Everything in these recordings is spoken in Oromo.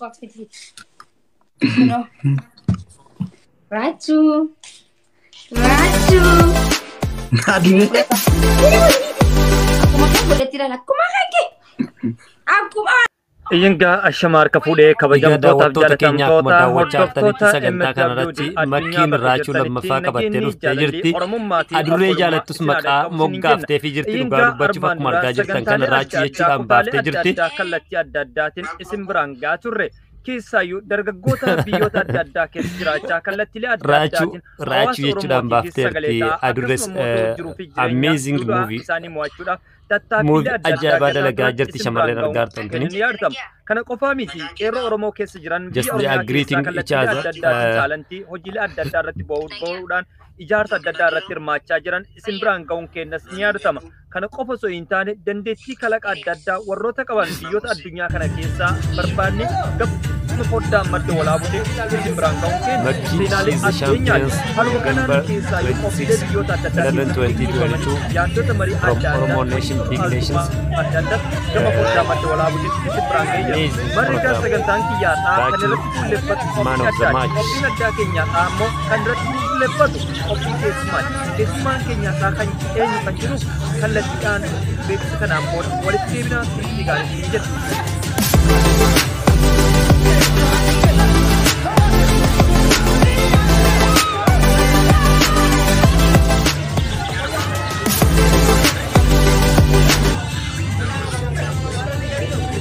Wacht, wacht, wacht. Raachuu. Raachuu. Adurree. Akkuma kan godhatti ilaala. Akkuma kan kee. Akkuma. Iyyangaa ashama harka fuudhee Egaa kabajamtootaaf daawwattoota keenya akkuma jaalatamtoota daawwachaa jirtanitti hordoftoota sagantaa kanarratti MWD addunyaa Makkiin bakka Raachuu jirtanitti lammaffaa qabattee nageenyi dhuftee jaalalli jirti. Oromummaa fi Adurree obbolummaa jaalattus isin haa maqaa dhaqqabu isiniin jenna. moggaafteefii jirti. Dhugaa Iyyangaa dubbachuuf armaan akkuma duraa argaa jirtan kana sagantaalee adda Raachuu addaa jechuudhaan kutaalee baaftee adda jirti. addaa kallattii adda addaatiin isin biraan gahaa turre. Keessaayyuu dargaggoota biyyoota adda addaa keessa jiraachaa kallattiilee adda Raachuu addaatiin Raachuu hawaasa jechuudhaan Oromootiif sagalee baafteerti. ta'a Adurrees akkasuma immoo jiruu fi jireenya amazing duudhaa movie isaanii mo'achuudhaaf movie tattaaffiilee adda addaa ajaa'ibaa gochaa dalagaa turan jirti isin biraan shamarreen ga'uun argaa jirtan keenya tuni. ni yaadatama. Kana qofaa miti qeerroo Oromoo keessa jiran biyya Just they Oromiyaa are keessaa greeting each kallattiilee other. adda addaatiin saalantii hojiilee adda addaa irratti ba'uudhaan ijaarsa adda addaa irratti hirmaachaa jiran isin biraan ga'uun keenyas ni yaadatama. Kana qofa osoo hin taane dandeettii kalaqa adda addaa warroota qaban biyyoota addunyaa kana keessaa barbaanne gama foddaa Madda Walaabuutiin isin biraan ga'uun keenya Makki seenaalee is the addunyaati. champions Haaluma kanaan November keessaa yoo qophiilee 26, biyyoota adda addaa 11, keessatti gaggeeffaman 2022 yaadota marii from adda addaa Oromo Nation Big hojii Nations. adda addaa gama foddaa Madda Walaabuutiin isin biraan ga'ee jira. Amazing Marri egaa program. sagantaan kiyyaadhaa kan Raachuu irratti fuulleffatu man qophii of the addaati. match. Qophiin addaa keenyaadhaa immoo kan irratti fuulleffatu qophii keessumaati. Keessumaan keenyaadhaa kan eenyu kan jiru kallattiidhaan beeksisa kanaan booda walitti deebinaa turtii gaarii isin jedha.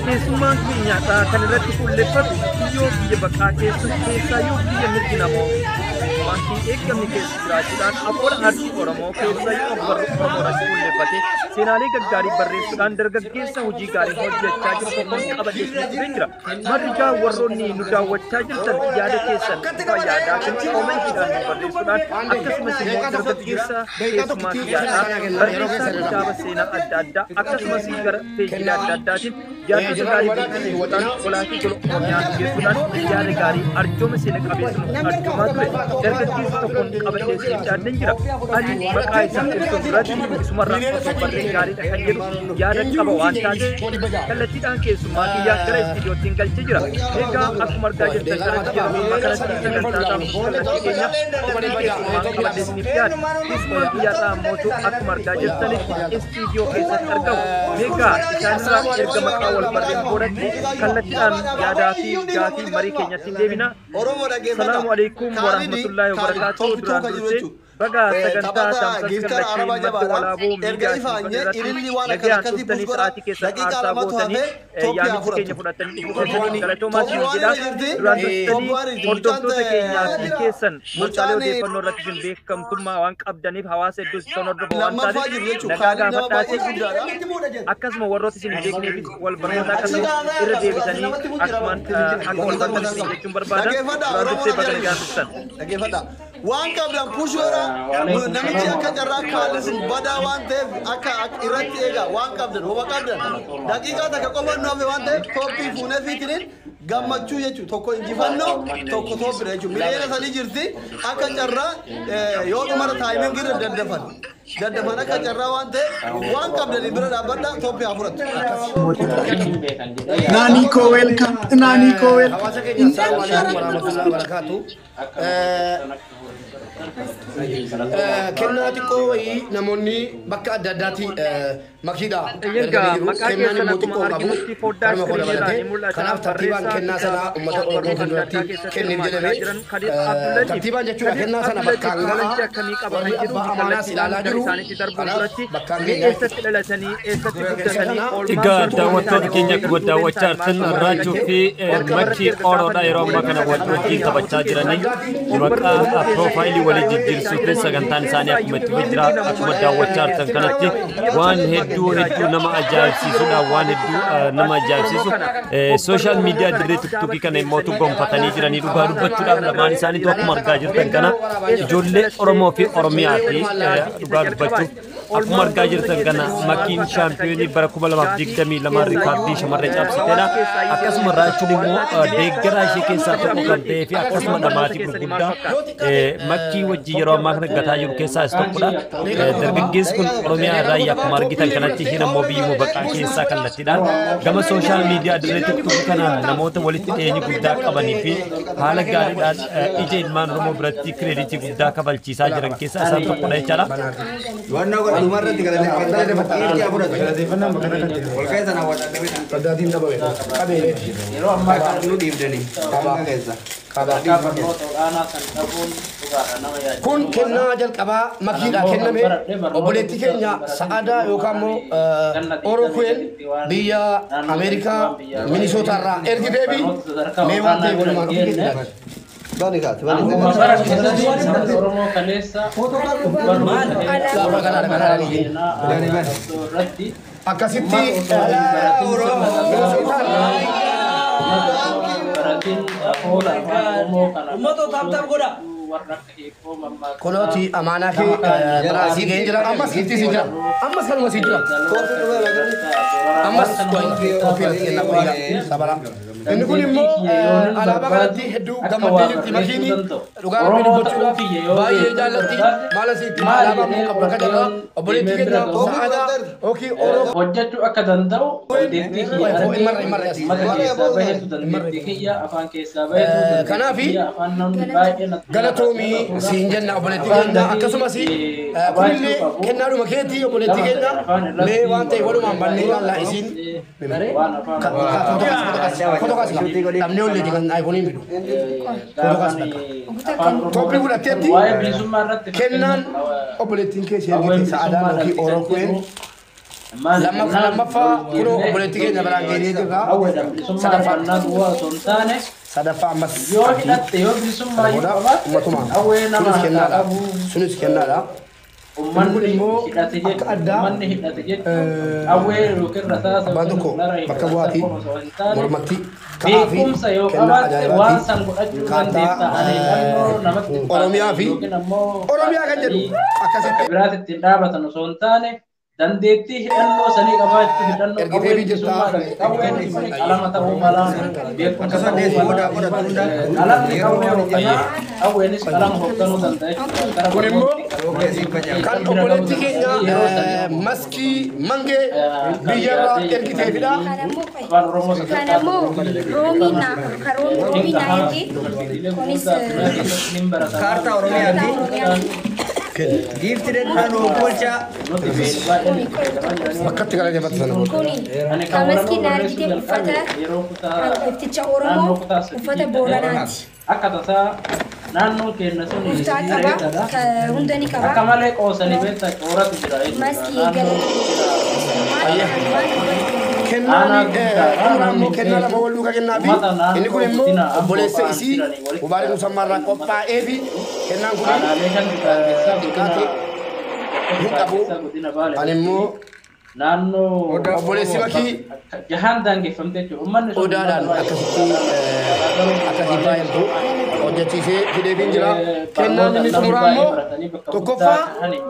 Keessummaan keenyaadhaa kan irratti fuulleffatu biyyoo biyya baqaa keessa keessaayyuu biyya mirgi namoomaa hin eegamne keessa jiraachuudhaan afoola aartii Oromoo keessaayyuu ogbarruu Oromoo irratti fuulleffate seenaalee gaggaarii barreessuudhaan dargaggeessa hojii gaarii hojjechaa jiru tokkoon qabadhee dhufee jira. Margaa warroonni nu daawwachaa jirtan yaada keessan bifa yaadaatiin koomentiidhaan nu barreessuudhaan akkasumas immoo dargaggeessa keessumaa kiyyaadhaa barreessaa kitaaba seenaa adda addaa akkasumas gara peejilee adda addaatiin yaadota gaarii barreessuudhaan olaatii gola Oromiyaa geessuudhaan yaada gaarii arjooma seena qabeessa nuuf arjoomaa ture dargaggeessa tokkoon qabadhee isiniif dhiyaadheen jira. Ani maqaa isaa ibsuun duratti isumarraa osoo barree gaariidha kan jedhu yaada qaba waan taateef kallattiidhaan keessummaa kiyyaa gara istiidiyoottiin galchee jira. Egaa akkuma argaa jirtan kanatti yeroo ammaa kanatti sagantaa kallattii keenya qophii keessummaa qabadhee isiniif dhiyaadhe. Keessumaa kiyyaarraa ammootu akkuma argaa jirtanitti istiidiyoo keessatti argamu. Egaa isaanirraa erga maqaa wal barreen boodatti kallattiidhaan yaadaa fi gaafii marii keenyatti hin deebina. Salaamu alaikum warahmatullaahi wabarakaatuh. Duraan dursee baga sagantaa tamsaasa kallattii Madda Walaabuu miidiyaa irratti nagaan dhuftanii sa'aatii keessan aarsaa gootanii yaamicha keenya fudhatanii dhufuu keessanii galatoomaa isin jedha. Duraan dursitanii hordoftoota keenyaa fi keessan marsaalee odeeffannoo irratti isin beekamtummaa waan qabdaniif hawaasa hedduu isin hordofa waan taateef nagaa gaafadhaati. Akkasuma warroota isin hin beekneefis wal barnoota akkasuma irra deebisanii akkumaan akka wal bartan isin jechuun barbaada. Duraan dursee baga nagaan dhuftan. Dhaggeeffadha. Waan qabdan pushoora namichi akka carraa kaallisun badaa waan ta'eef akka irratti eega waan qabdan hoba qabdan daqiiqaa takka qofa nu hafe waan ta'eef tooppii fuunee fiitiniin gammachuu jechuun tokko injifannoo tokko tooppidha jechuun 3 miliyoona jirti akka carraa yoo dhumara taayimiin irra daddafan daddafan akka carraa waan ta'eef waan qabdan bira dhaabbadha tooppii haa fudhattu. Naaniko welcome. Naaniko welcome. Hawaasa keenya assalaamu alaikum warahmatullahi wabarakatuh. Kennaa xiqqoo wayii namoonni bakka adda addaatti makiidha Egaa erganii jiru. maqaa Kennaan keessan immoo akkuma xiqqoo qabu. arginutti foddaa Kanuma koo iskiriinii irraa dabalatee. ni mul'ata. Kanaaf tartiibaan Barreessaa kennaa sana kitaaba uummata ogbarruu Oromoo adda addaa fuulduratti keessatti kenniif hirmaachaa jedhame. jiran Kadir Abdullatiif. Tartiibaan jechuudha Kadir kennaa sana Abdullatiif bakkaan kaalantii gahaa akkamii qaba kan warri jedhuu abbaa fi amaanaas kallattiidhaan ilaalaa gara jiru. isaaniitti darbuun Kanaaf duratti bakkaan mee geenyaa eessatti dhalatanii eessatti guddatanii oolmaa Egaa sochii daawwattoota isaanii keenya akkuma gartuuleen daawwachaa isaanii jirtan maal Raachuu akka fi ta'e jalqaba irratti Makkii erga Oroodha gaafanne yeroo ammaa booda kana wal sagantaa wajjin keenya taphachaa jiranii ogbarruu maqaa Oromoo keessatti piroofaayilii walii gahee isaan jijjiirsuutiin jiran sagantaan isaanii akkuma keessaayyuu itti fufee jira mirgi akkuma namoomaa daawwachaa jirtan kanatti waan hedduu hedduu nama ajaa'ibsiisudha waan hedduu nama ajaa'ibsiisu sooshaal miidiyaa dirree tiktookii kana immoo gonfatanii jiranii dhugaa dubbachuudhaaf lamaan isaaniitu akkuma argaa jirtan kana ijoollee Oromoo fi Oromiyaa fi dhugaa Dhugaa dubbachuuf akkuma argaa jirtan kana Makiin shaampiyoonii bara 2022 riikaardii shamarree cabsiteedha. Akkasuma Raachuun immoo deeggaraa ishee keessaa tokko kan ta'ee fi akkasuma dhamaatii gurguddaa Makii wajjin yeroo ammaa kana gataa jiru keessaa isa tokkodha. Dargaggeessi kun Oromiyaa irraa akkuma argitan kanatti, isheen ammoo biyyuma baqaa keessaa kallattiidhaan gama social media dirree TikTokii kanaan namoota walitti dhiyeenya guddaa qabanii fi haala gaariidhaan ija ilmaan Oromoo biratti creditii guddaa kabalchiisaa jiran keessaa isaan tokkodha jechaadha. Wannoo godha dhumarratti galateeffannaa dhiirri fudhatu. Ol keessa na wadhadhe. Addaatiin dhabame. Qabee. Yeroo ammaa kana nu dhiibdanii. Qabaa keessa. Qabaa. Kun kennaa jalqabaa Makiidhaa kenname obboleettii keenya Sa'aadaa yookaan immoo Orokween biyya Ameerikaa Minisootaa irraa ergiteefi mee waan ta'eef walumaan ofii keessa ilaali. Bani kaati bani. Oromoo kaleessa Gaafa kanaadha kanaadha irratti akkasitti Minisootaa irraa baratiin afoola afaan Oromoo kana Uummatoo tap tap godha. Warra akka hiikoo mammaaksaa Kunooti amaanaa kee biraa sii ga'ee jira. Ammas giftii sii jira. Ammas kanuma sii jira. Ammas qophii irratti kennaa qophii sabara. Inni kun immoo alaabaa kanatti hedduu gammaddee jirti Makiini. Dhugaa Rabbii dubbachuudhaaf baay'ee jaallatti. Maal asitti alaabaa immoo qabdu akka jalaa obboleettii keenya Sa'aadaa yookiin Oromoo. Hojjechuu akka danda'u dandeettii kiyya Himarra himarra asii. mata keessaa bahetu, dandeettii kiyya afaan keessaa bahetu, Kanaafi dandeettii kiyya afaan namni baay'een galatoomii siin jenna obboleettii keenya. Akkasumas kunillee kennaadhuma keetii obboleettii keenya. Mee waan ta'e walumaan bannee ilaallaa isiin. Foto kaasi dhabnee olleeti kan iPhoneiin fidu. Foto kaasi bakka. Tophii fudhatteetti waa'ee bilisummaa irratti kennaan obboleettiin kee ishee ergite Sa'aadaan yookiin Orokween lammaffaa kunoo obboleettii keenya biraan geenyee jirra. Sadaffaa osoo hin taane sadaffaa ammas yoo hidhatte, yoo bilisummaa yoo booda qabaatte ummatuma qawwee nama sunis harkaa kennaadha qabu sunis kennaadha. Kun Ummanni immoo hidhate akka jechuun addaa ummanni hidhate jechuun qawwee yookiin rasaasa abbaan yookiin tokko lara bakka hidhatan bu'aatii qofa osoo hin taane mormatti ka'aa fi beekumsa yoo kennaa qabaatte waan ajaa'ibaati san godhachuu kaartaa dandeessa. Ani hidhannoo namatti hin Oromiyaa baatan fi yookiin ammoo Oromiyaa kan jedhu akkasitti biraatti ittiin dhaabatan osoo hin taane dandeettii hidhannoo sanii qabaachuu, hidhannoo ergitee qawween fi jirta. bilisummaadha. Qawween kun qalama ta'uu mala, beekumsa ta'uu mala. Qalamni qawwee hoogganaa, qawweenis qalama hoogganuu danda'a jechuudha. Gara Kun immoo barnooti kan obboleettii keenya Maskii Mangee biyyarraa ergiteefidha. Afaan Oromoo sadarkaa Kanammoo roomii naa kan roomii naa erge kunis Kaartaa Oromiyaati. Oromiyaati. Giifti dedhaan golchaa. Bakkatti galateeffatu sana booda. Kuni kan Maskii naa ergite uffata kan ifticha Oromoo, uffata Booranaati. Akka tasaa naannoon keenya sun Uftaa qaba, ka hunda ni akka qaba. malee qoosanii beektaa cooratu jira jechuudha. Maskii galatoomii. Kennaan kun immoo kennaa lama wal duukaa kennaa fi inni kun immoo obboleessa isii Mubaarik Musammaa irraa qophaa'ee fi kennaan kun Aanaalee kan keessaa godina xiqqaate hin qabu. keessaa godina Baalee Ani immoo naannoo obboleessi Makii jahaan daangeffamte jechuudha. Uummanni sun odaadhaan akkasitti akkasii faayamtu hojjechiisee fideefiin jira. Kennaan inni xumuraa immoo tokkoffaa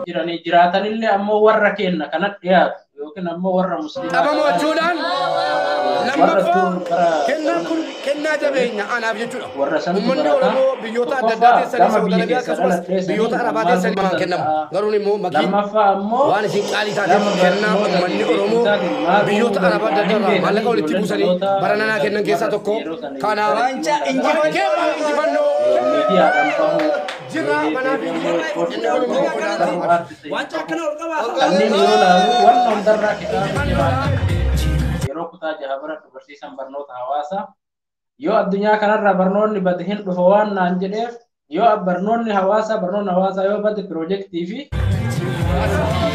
jiranii jiraatanillee ammoo warra kenna kana dhiyaatu yookiin ammoo warra musliimaa dhabamochuudhaan, lammaffaa kennaan kun kennaa jabeenya anaaf jechuudha. Warra santu Uummanni barata. Oromoo biyyoota adda addaa Tokkoffaa teessanii gama Saudi biyya Arabiyaa keessa akkasumas dhaladhee biyyoota sanii Arabaa uumaan teessanii namaan kennamu. danda'a. Garuu immoo Makiin Lammaffaa ammoo waan isin qaalii taateef gama kennaa barnoota uummanni fi Oromoo beekumsaatiin maal biyyoota uumuu Arabaa adda addaa danda'an irraa maallaqa walitti ijoolleen buusanii dhaloota bara nanaa kennan keessaa tokko. yeroo sana Kanaaf Waancaa injifannoo. injifannoo miidiyaadhaan bahuu jirra manaa fi inni kun immoo odaadhaan. Wanca akkana ol qabaa. Kanneen yoo ilaalu wanna hundarraa kitaaba jabaa yeroo kutaa jaha baradhu barsiisan barnoota hawaasaa yoo addunyaa kanarraa barnoonni bade hin dhufa waan naan jedheef, yoo barnoonni hawaasaa yoo bade piroojeektii fi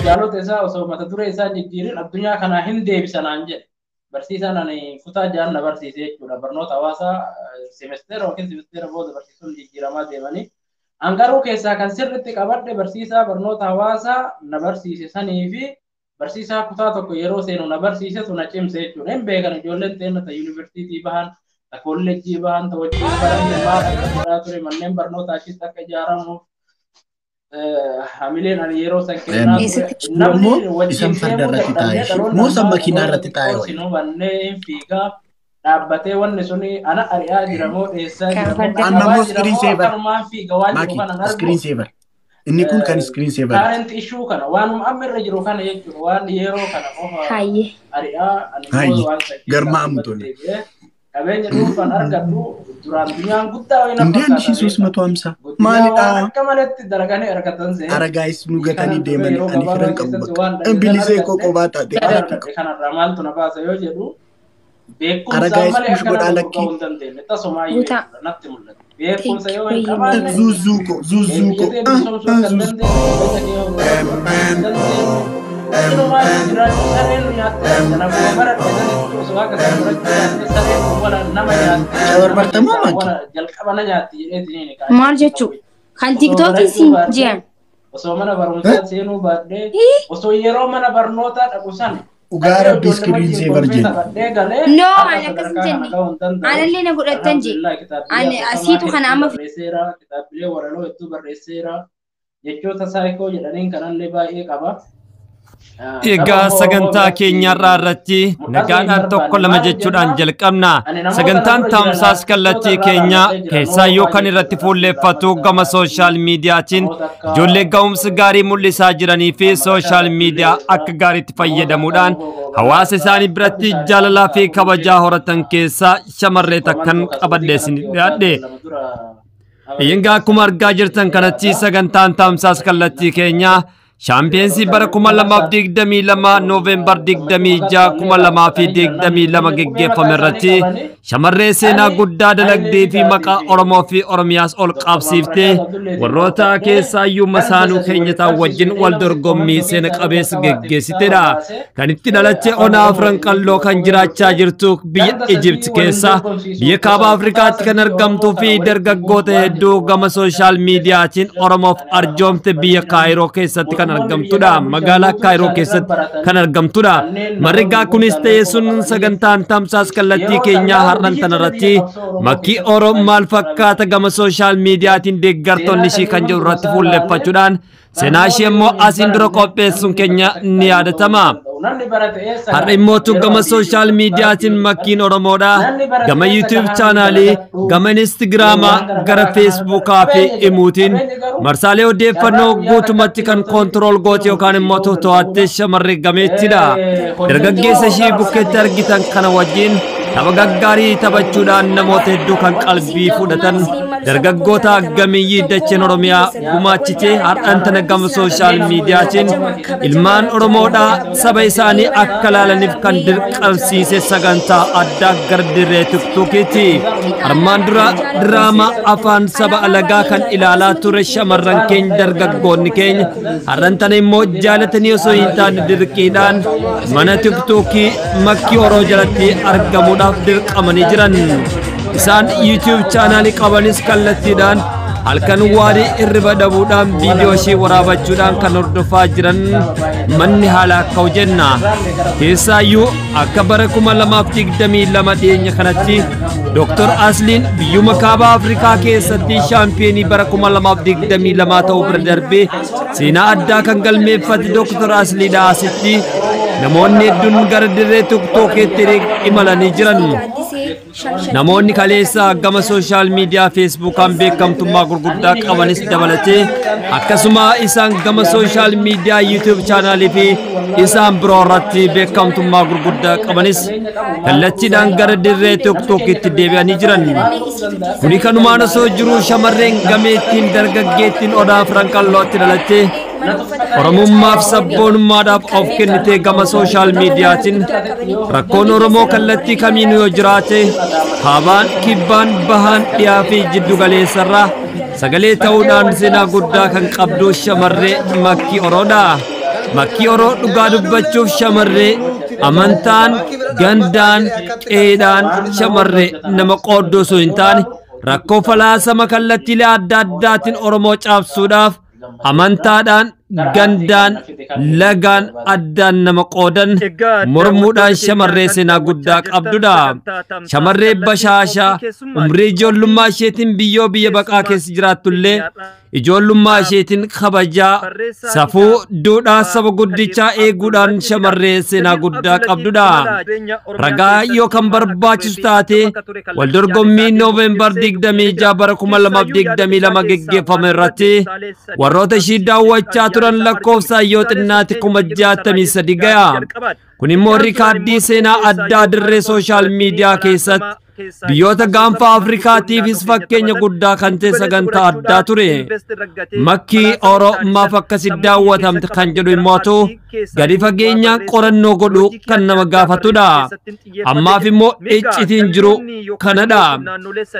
jaalota isaa osoo mata duree isaa jijjiirin addunyaa kanaa hin deebisa naan jedhe. Barsiisaan ani kutaa jahan na barsiise jechuudha. Barnoota hawaasaa semesteera yookiin semesteera booda barsiisuun jijjiiramaa deemanii. An garuu keessaa kan sirriitti qabadhe barsiisaa barnoota hawaasaa na barsiise sanii fi barsiisaa kutaa tokko yeroo seenu na barsiisetu na cimse jechuudha. Hin beekan ijoolleen teenya ta yuunivarsiitii bahan, ta kolleejjii bahan, ta wajjin baran maal akka godhaa ture manneen barnoota achitti akka ijaaramuuf. Hamileen ani yeroo san kennaa ture namni Isan wajjin farda deemuu irratti dadhabnee taa'e dhaloonni moo san ammaa makiinaa osoo irratti taa'e xiqqoo wayya? sin hubannee hin fiigaa dhaabbatee wanni suni ana ari'aa jira moo dheessaa Kan jira moo farda Amma qaqqabaa immoo jira screen moo saver. akkanumaan fiiga waan jiru Maaki kanan argu screen saver. Inni kun kan screen saver. Current issue kana waanuma amma irra jiru kana jechuudha waan yeroo kana qofa Hayyee. ari'aa ani immoo Hayyi waan san keessaa garmaamu duubatti tole. deebi'ee qabeenya dhuunfaan argadhu duraan dunyaan guddaa wayii na እንዴ አንድ ሺህ fakkaata ሶስት beekta. መቶ ሀምሳ Guddinaa maalidha? waan akka maletti dalaganii argatan se'ee Ara gaayis nu biyya gatanii kanan dhufee deemanii yeroo ani gabaabaa firan qabu keessatti bakka. waan dhagee san Bilisee koo argadhe qophaa taate gadi alatti argadhe qabu. kanarraa maaltu na baasa yoo jedhu Ara beekumsaan gaayis malee push akka godhaa nama lakkii. gurguruu hin dandeenye tasumaayyuu Guutaa. jechuudha natti mul'ata. Beekumsa Thank yoo hin you. qabaanne Zuuzuu koo zuuzuu biyya koo tee bilisoomsuu akka hin zuuzuu. dandeenye biyya kee gurguruu akka hin dandeenye inumaa jiraachuu sareen nu nyaatte nama baradhe sanitti osoo akka sana barachuu nyaatte sareen nu wala nama nyaatte nama Cabarbartamoo keessaa maaki? wala jalqaba na nyaatti jedheetiniin kaa'ee Maal jechuu? Kan osoo tiiktookii barachuu siin baadhee jiran. osoo mana barumsaa seenuu baadhee osoo yeroo mana barnootaa dhaqu sana Dhugaa dhaqee rabbii ijoollee screen wajjin saver kolfee jenna. taphadhee galee No, har'a ani akkas hin sadarkaa kana jenne. gahuu hin danda'u. Anallee na godhattan jee. Alhamdulillah kitaabbilee Ani asoosamaa asiitu kana hedduu amma barreesseera kitaabbilee walaloo hedduu barreesseera jechoota saayikoo jedhaniin kanallee baay'ee qaba. Saba Egaa immoo Oromoo sagantaa biratti keenyarraa irratti mul'atuu hin nagaadhaan tokko barbaanne lama maaliif jechuudhaan jennaan jalqabna. ani namoota na Sagantaan dura jiran tamsaas artistoota kallattii irraa keenyaa dhaabbatee jira keessaayyuu noofaa kan irratti jechuudha fuulleeffatu alhamdulillah gama sooshaal miidiyaatiin namoota akka ijoollee ga'umsa gaarii mul'isaa jiranii fi Mamarashaa sooshaal miidiyaa Abdullee akka gaariitti namoota akka fayyadamuudhaan Nugoo Goobanaa hawaasa fa'aa isaanii rabbi biratti isaanii jaalalaa fi haa kabajaa oolchee horatan keessaa shamarree takkan komandoo kasuutii qabadhee isin kanatti waggaa dhiyaadhe. 12 dura Egaa akkuma argaa jirtan kanatti sagantaan tamsaas kallattii keenyaa shaampiyeensii bara 2022 Nooveembar 26 2022 geggeeffame irratti shamarree seenaa guddaa dalagdee fi maqaa Oromoo fi Oromiyaas ol qabsiiftee warroota keessaayyuu masaanuu keenyataa wajjin wal dorgommii seena qabeessa geggeessitedha. Kan itti dhalatte ona afran qalloo kan jiraachaa jirtu biyya Ijipt keessa biyya kaaba Afrikaatti kan argamtuu fi dargaggoota hedduu gama sooshaal miidiyaatiin Oromoof arjoomte biyya Kaayiroo keessatti kan argamtudha. Magaalaa Kaayiroo keessatti kan argamtudha. Marrigaa kunis ta'ee sun sagantaan tamsaas kallattii keenyaa har'an tanarratti makkii Oromoo maal fakkaata gama sooshaal miidiyaatiin deeggartoonni ishii kan jiru irratti fuulleffachuudhaan seenaa ishee immoo asiin dura qopheessuun keenya ni yaadatama. Namni barate eessa Har'a gaha? immoo Yeroo gama ati sooshaal baratu miidiyaatiin makkiin Oromoodha. namni barate Gama eessa YouTube gahaa chaanaalii, daladhu gama Instagraamaa, waan gara garaagaraa kana Feesbuukaa fi qabeenya jira. Imuutiin Qabeenyi garuu marsaalee odeeffannoo carraa guyyaa guutumatti takkatti kan wantoota koontirool goote yookaan immoo ta'uu to'atte danda'udha. shamarree gameettidha. Dargaggeessa ishii bukkeetti argitan kana wajjin tapha gaggaarii taphachuudhaan namoota hedduu kan qalbii fudhatan dargaggoota gamiyyii dacheen Oromiyaa gumaachitee har'aan tana gama sooshaal miidiyaatiin ilmaan Oromoodhaa saba isaanii akka laalaniif kan dirqamsiise sagantaa addaa gara dirree tiktokiiti. Armaan dura diraamaa afaan saba alagaa kan ilaalaa ture shamarran keenya dargaggoonni keenya har'aan tana immoo jaalatanii osoo hin taane dirqiidhaan mana tiktookii makkii Oroo jalatti argamuudhaaf dirqamanii jiran. Isaan YouTube chaanaalii qabanis kallattiidhaan halkan waarii hirriba dhabuudhaan viidiyoo ishee waraabachuudhaan kan hordofaa jiran manni haala akka jenna. Keessaayyuu akka bara 2022 dhiyeenya kanatti Dr. Asliin biyyuma kaaba Afrikaa keessatti shaampiyoonii bara 2022 ta'uu bira darbee seenaa addaa kan galmeeffate Dr. Asliidha asitti namoonni hedduun gara dirree tiktookiitti imalanii jiran. Namoonni kaleessa gama sooshaal miidiyaa feesbuukaan beekamtummaa gurguddaa qabanis dabalatee akkasuma isaan gama sooshaal miidiyaa yuutuub chaanaalii fi isaan biroo irratti beekamtummaa gurguddaa qabanis kallattiidhaan gara dirree tiktookiitti deebi'anii jiran. Kuni kanumaan osoo jiruu shamarreen gameettiin dargaggeettiin odaa afran qallootti dhalattee Oromummaaf sabboonummaadhaaf of kennitee gama sooshaal miidiyaatiin rakkoon Oromoo kallattii kamiin yoo jiraate kaabaan kibbaan bahaan dhiyaa fi jiddu galeessarraa sagalee ta'uudhaan seenaa guddaa kan qabdu shamarree Makkii Oroodha. Makkii Oroo dhugaa dubbachuuf shamarree amantaan gandaan qeedhaan shamarree nama qoodduu osoo hin taane rakkoo falaasama kallattiilee adda addaatiin Oromoo caabsuudhaaf amantaadhaan gandaan lagaan addaan nama qoodan mormuudhaan shamarree seenaa guddaa qabdudha. Shamarree bashaashaa umrii ijoollummaa isheetiin biyyoo biyya baqaa keessa jiraattullee ijoollummaa isheetiin kabajaa safuu duudhaa saba guddichaa eeguudhaan shamarree seenaa guddaa qabdudha. Ragaa yoo kan barbaachisu taate waldorgommii Nooveembar 26 bara 2022 geggeeffame irratti warroota ishii daawwachaa turan lakkoofsaan yoo xinnaatti 63,000 gaya. Kun immoo riikaardii seenaa addaa dirree sooshaal miidiyaa keessatti biyyoota gaanfa Afrikaatiifis fakkeenya guddaa kan ta'e sagantaa addaa ture. Makkii Oromoo maaf akkasi daawwatamte kan jedhu immoo gadi fageenyaan qorannoo godhuu kan nama gaafatudha. Ammaaf immoo iccitiin jiru kanadha.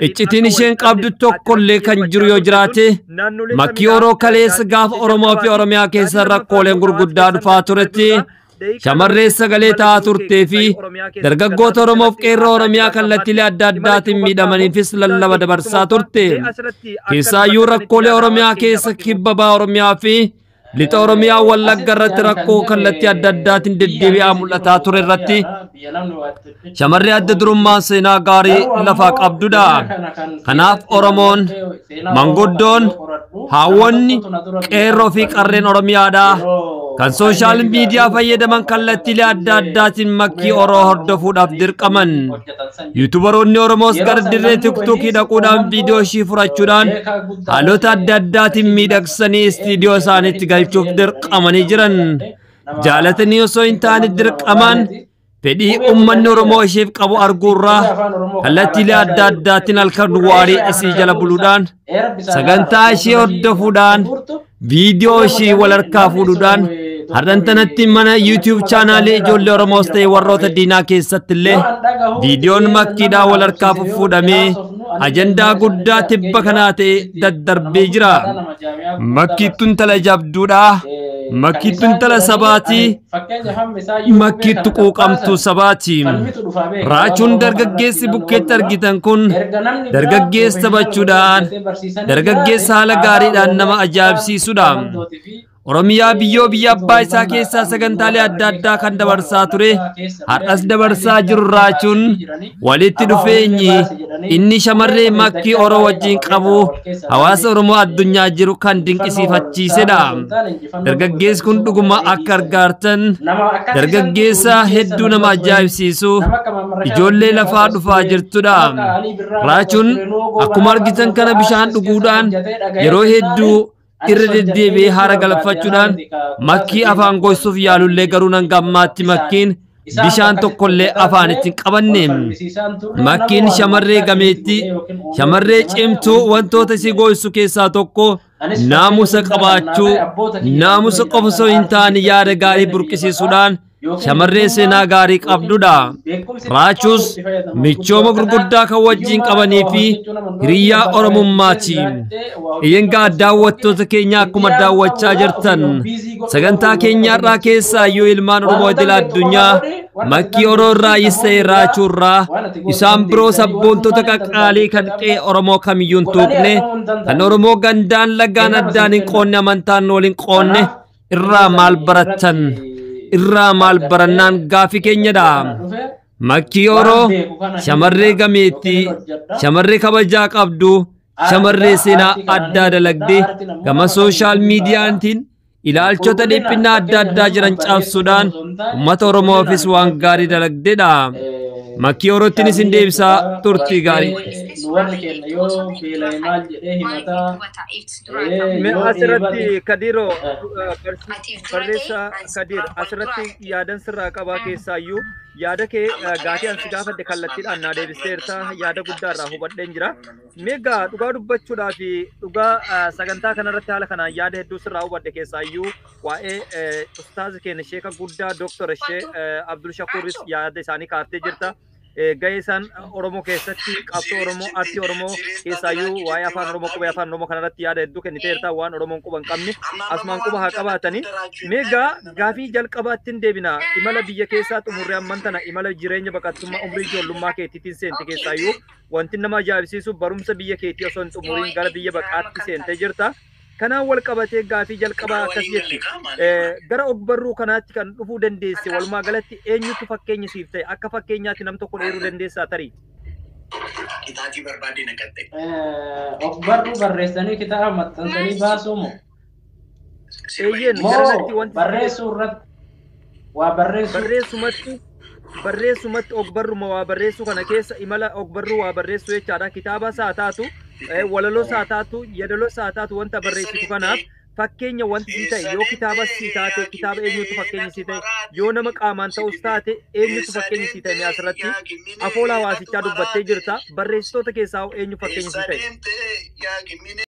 Iccitiin isheen qabdu tokkollee kan jiru yoo jiraate Makkii Oromoo kaleessa gaafa Oromoo fi Oromiyaa keessa rakkooleen gurguddaa dhufaa turetti shamarree sagalee ta'aa turtee fi dargaggoota Oromoof qeerroo Oromiyaa kallattiilee adda addaatiin miidhamaniifis lallaba dabarsaa turte. Keessaayyuu rakkoolee Oromiyaa keessa kibba baha Oromiyaa fi lixa Oromiyaa Wallagga irratti rakkoo kallattii adda addaatiin deddeebi'aa mul'ataa ture irratti shamarree adda durummaan seenaa gaarii lafaa qabdudha. Kanaaf Oromoon, manguddoon, haawwonni, qeerroo fi qarreen Oromiyaadhaa kan sooshaal miidiyaa fayyadaman kallattiilee adda addaatiin Makkii Oromoo hordofuudhaaf dirqaman. Yuutubaroonni Oromoos gara dirree tiktookii dhaquudhaan viidiyoo ishii furachuudhaan haalota adda addaatiin miidhagsanii istiidiyoo isaaniitti galchuuf dirqamanii jiran. Jaalatanii osoo hin taane dirqamaan fedhii uummanni Oromoo isheef qabu arguurraa kallattiilee adda addaatiin halkan waarii isii jala buluudhaan sagantaa ishee hordofuudhaan viidiyoo ishii wal harkaa fuudhuudhaan har'an tanatti mana YouTube chaanaalii ijoollee Oromoos ta'e warroota diinaa keessatti illee viidiyoon Makkiidhaa wal harkaa fuudhamee ajandaa guddaa tibba kanaa ta'e daddarbee jira. Makkiittuun tala jabduudha. Makkiittuun tala sabaati. Makkiittu quuqamtuu sabaati. Raachuun dargaggeessi bukkeetti argitan kun dargaggeessa taphachuudhaan dargaggeessa haala gaariidhaan nama ajaa'ibsiisudha. Oromiyaa biyyoo biyya abbaa isaa keessaa sagantaalee adda addaa kan dabarsaa ture har'as dabarsaa jiru raachuun walitti dhufeenyi inni shamarree Makkii Oromoo wajjin qabu hawaasa Oromoo addunyaa jiru kan dinqisiifachiisedha. Dargaggeessi kun dhuguma akka argaartan dargaggeessa hedduu nama ajaa'ibsiisu ijoollee lafaa dhufaa jirtudha. Raachuun akkuma argitan kana bishaan dhuguudhaan yeroo hedduu irra deddeebi'ee haara galfachuudhaan Makkii afaan goysuuf yaalullee garuu hanga ammaatti Makkiin bishaan tokkollee afaan ittiin qabanne. Makkiin shamarree gameettii, shamarree cimtuu wantoota isii goysu keessaa tokko naamusa qabaachuu, naamusa qofa osoo hin taane yaada gaarii burqisiisuudhaan shamarree seenaa gaarii qabdudha. Raachuus michooma gurguddaa kan wajjin qabanii fi hiriyyaa Oromummaati. Iyyangaa daawwattoota keenya akkuma daawwachaa jirtan sagantaa keenyaarraa keessaa iyyuu ilmaan Oromoo idil addunyaa Makkii Oromoo irraa Yissee Raachuu irraa isaan biroo sabboontota qaqqaalii kan qe'ee Oromoo kamiyyuu hin tuqne kan Oromoo gandaan lagaan addaan hin qoonne amantaan waliin qoonne irraa maal barattan? Irraa maal barannaan gaafii keenyadha. Makkii Oromoo shamarree gameettii, shamarree kabajaa qabdu, shamarree seenaa addaa dalagdee gama sooshaal miidiyaatiin ilaalchota dhiphinaa adda addaa jiran cabsuudhaan uummata Oromoofis waan gaarii dalagdeedha. Makkii Oromootiin isin deebisaa turtii gaarii. Asirratti Kadiroo barreessaa Kadir asirratti yaadan sirraa qabaa keessaayyuu yaada kee gaafii ansi gaafadhe kallattiidhaan naa deebisteerta yaada guddaarraa hubadheen jira. Meegaa dhugaa dubbachuudhaa fi dhugaa sagantaa kanarratti haala kanaan yaada hedduu sirraa hubadhe keessaayyuu waa'ee ustaaza keenya sheeka guddaa Dooktor Shee Abdul Shakuuris yaada isaanii kaaftee jirta. Gahee isaan Oromoo keessatti qabsoo Oromoo aartii Oromoo keessaayyuu waa'ee afaan Oromoo qubee afaan Oromoo kanarratti yaada hedduu kenniteerta waan Oromoon quba hin qabne asumaan quba haa qabaatanii. Meegaa gaafii jalqabaatti hin deebina imala biyya keessaa xumurree amman tana imala jireenya baqattummaa umrii ijoollummaa keetiitiin seente keessaayyuu wanti nama ajaa'ibsiisu barumsa biyya keetii osoo hin xumuriin gara biyya baqaatti seentee jirta. Kanaan wal qabatee gaafii jalqabaa akkas jetti. Gara ogbarruu kanaatti kan dhufuu dandeesse walumaa galatti eenyutu fakkeenya siif ta'e akka fakkeenyaatti nam tokko dheeruu dandeessaa tarii? Ogbarruu barreessanii kitaaba maxxansanii baasuu moo? Eeyyeen Moo garanatti wanti barreessuu irratti waa barreessuu barreessumatti ogbarruma waa barreessuu kana keessa imala ogbarruu waa barreessuu jechaadha. Kitaaba isaa taatu, walaloo isaa taatu, yeedaloo isaa taatu wanta barreessitu kanaaf fakkeenya wanti sii ta'e yoo kitaaba sii taate kitaaba eenyutu fakkeenya sii ta'e yoo nama qaamaan ta'us taate eenyutu fakkeenya sii ta'e mee asirratti afoola hawaasichaa dubbattee jirta barreessitoota keessaa hoo eenyu fakkeenya sii ta'e?